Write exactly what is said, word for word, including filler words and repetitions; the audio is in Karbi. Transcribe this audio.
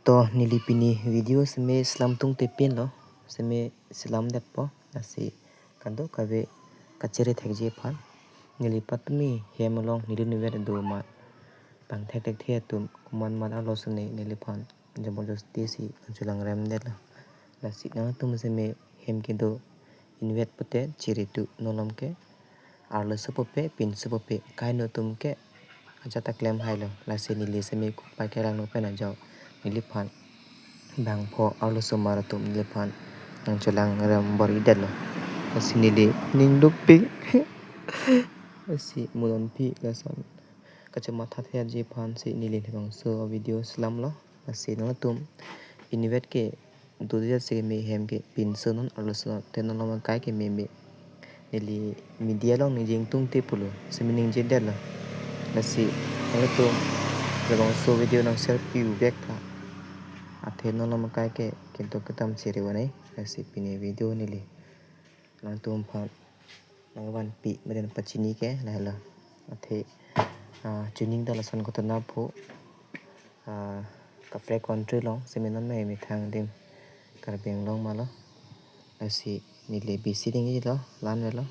To neli pini video seme selam tungte pinlo, seme selam detpo, lasi kadokave kachere thekji aphan. Neli patumi hem along neli inutvet do amat pangthek thekthe atum komat mat arloso ne neliphan jaborjosti si nangchelang rem detlo. Lasi nangtum seme hem kedo inutvet pute chere tu, non malom ke arloso pupe, pinso pupe, kaino atum ke ajat ta klem hailo. Lasi neli seme kopai kelangno pen ajok neliphan bangpho arloso mar atum neliphan nangchelang rem bor-i detlo. Lasi neli ning dukpik, lasi mononpi lason kachematha thekji aphan si neli labangso video selamlo. Lasi nangtum inutvet ke dodi si me hem ke pinso non arloso non, athe non malom akai ke meme. Neli media along ningje ingtungte pulo, seme ningje detlo. Lasi nangtum labangso video nang share pi-u vek tha, athe non malom akai ke keduk kedam chere vanai. Lasi pini video neli nangtum aphan nangvanpi meden pachini ke lahelo. Athe ah, chuning ta lason kotona pho, ah, kaprek country along seme non meme methang adim Karbi Anglong malo. Lasi neli bisi dingilo, lan velo.